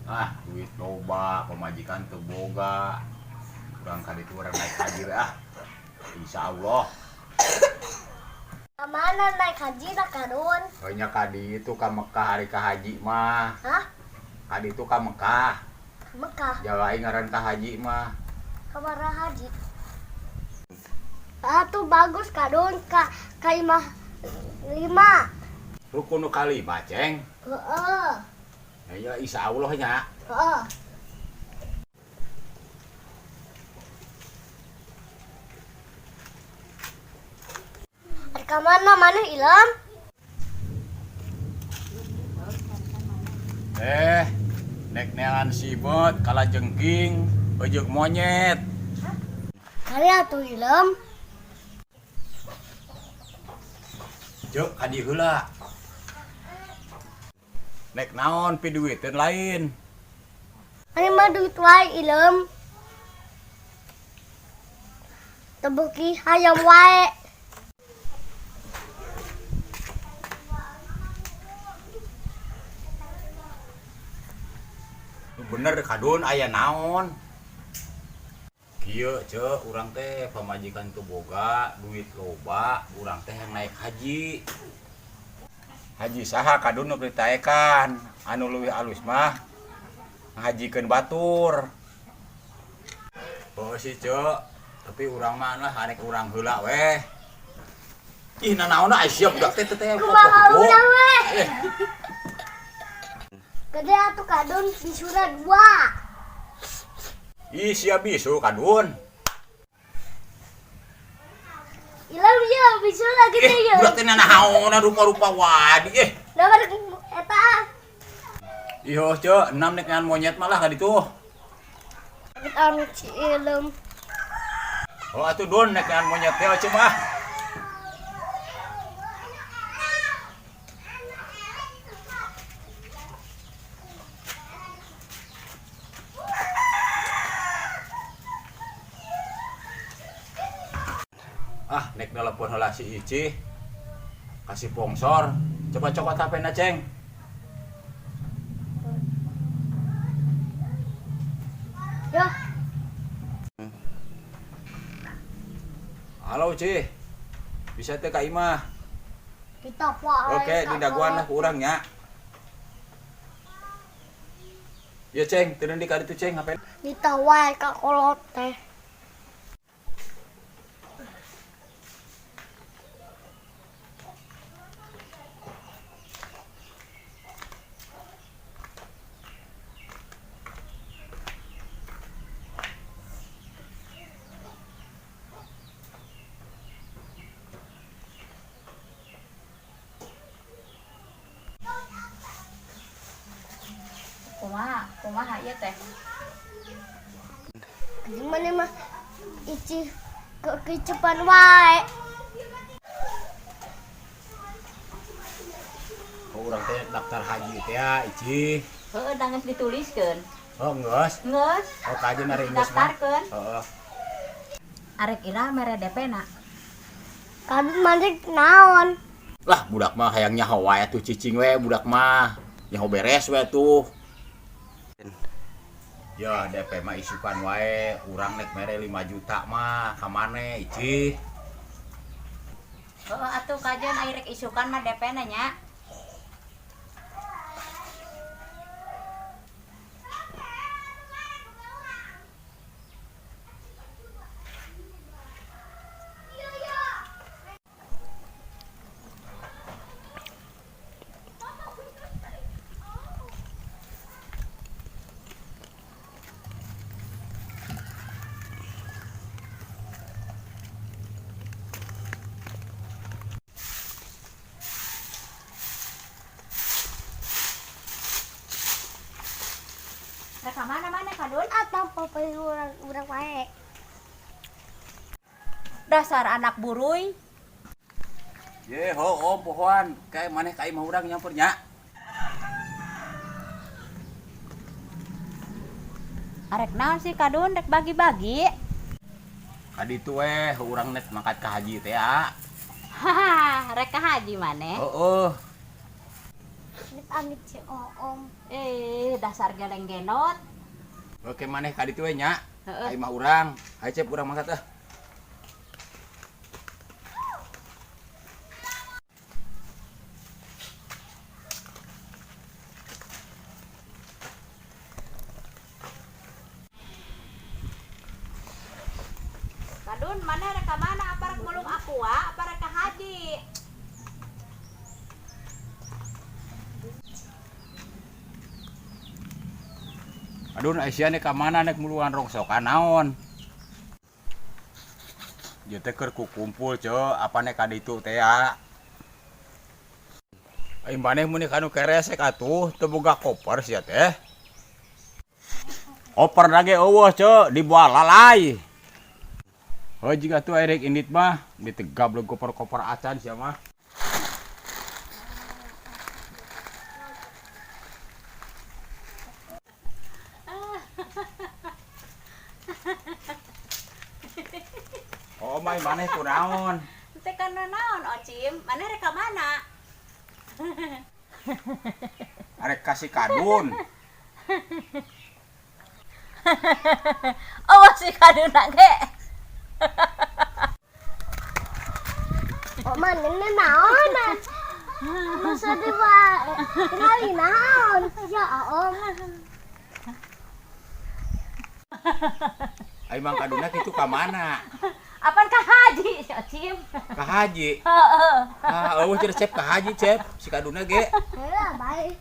Ah, duit loba, pamajikan teu boga. Urang ka ditu urang naik haji we ah. Insya Allah. Kamana naik haji dah Kadun? Soalnya ka ditu ka Mekah ari ka haji mah. Hah? Ka ditu ka Mekah. Mekah. Jalain ngaran ka haji mah. Kamara haji. Ah tuh bagus Kadun ka ka imah lima. Rukun nu kalima, Ceng. Heeh. Ya insya Allah nya. Heeh. Ari ka mana maneh Ilham? Eh, nek neangan sibet kala jengking, ejek monyet. Kali atuh Ilham. Cek kadi heula. Nek naon pi duiteun lain. Ari mah duit wae Ilham. Tebeki hayam wae. Bener Kadun aya naon. Kieu cek urang teh pamajikan teu boga, duit loba, urang teh yang naik haji. Haji saha Kadun nu ditaekan, anu leuwih alus mah ngahajikeun batur. Oh sih cek, tapi urang mah lah arek urang heula weh. Ih nanaonna ai siap budak teh teh Kumaha gitu. urang weh. Eh, Gede atuh Kadun bisuna dua. Ih sia bisu Kadun. Ilham ya bisuna gede Eh, ya. budak teh nanaonna rupa-rupa wadi eh. Nah, balik eta. Iyo, cek, enam nek ngan monyet malah ka ditu. Anu si Ilham. Oh atuh Dun nek ngan monyet teh cek mah. Ah, nek telepon heula si Ici. Kasih sponsor. Coba cokot HP-na, Ceng. Ya, Halo, Ci. Bisa teh ka imah. kita wae. Oke, di daguan lah ku urang nya. Ya, Ceng, teu di ka ditu, Ceng, HP. Kita wae ka kolot teh. Kumaha, kumaha ieu teh? Gimana mah Ici ke kecepan wae. Oh, urang teh daftar haji teh ya, Ici. Heeh, da geus dituliskeun. Oh, geus. Geus. Oh, kaji mari geus mah. Daftarkeun. Heeh. Arek ira mere DP na. Kadun maneh naon? Lah, budak mah hayang nyaho wae tuh cicing we budak mah. Nyaho beres we tuh. Ya, DP mah isukan wae, urang nek mere 5 juta mah ka maneh, Ici. Heeh, atuh kajeun ari rek isukan mah DP na nya. Rek ka mana maneh Kadun? Atau papa urang urang wae. Dasar anak buruy. Ye, ho, om pohoan, kayak maneh ka imah urang nyamper nya. Arek naon sih Kadun rek bagi-bagi? Ka ditu weh, urang nek mangkat ka haji teh ya. Haha, rek ka haji maneh. Heeh. Amit-amit si Oom. Eh, dasar geleng genot. Oke maneh ka ditu we nya. Heeh. Ka imah urang. Hayu Cep urang mangkat ah. Kadun, maneh rek ka mana? Apa rek mulung aqua, apa rek ka haji? Aduh, Aisyah nek ka mana nek muluan rongsokan naon? Ieu teh keur kukumpul, ceu, apa nek ka ditu teh ya? Ai maneh mun kanu keresek atuh, teu boga koper sia teh. Koper lagi eueuh, ceu, dibawa lalai. Heuh jiga tuh erek indit mah, ditegap koper-koper acan sia mah. Oh, mai maneh kunaon? Teh kana naon, Ocim? Maneh rek ka mana? Arek kasih kadun. Oh, si Kadun ge. Oh, mana naon? Masa dibawa tinggali naon? Ya Oom. Ai Mang Kaduna kitu ka mana? Apaan ka haji, si Ocim? Ka haji. Heeh. Ah, eueuh cenah Cep ka haji, Cep. Si Kaduna ge. Ya, baik.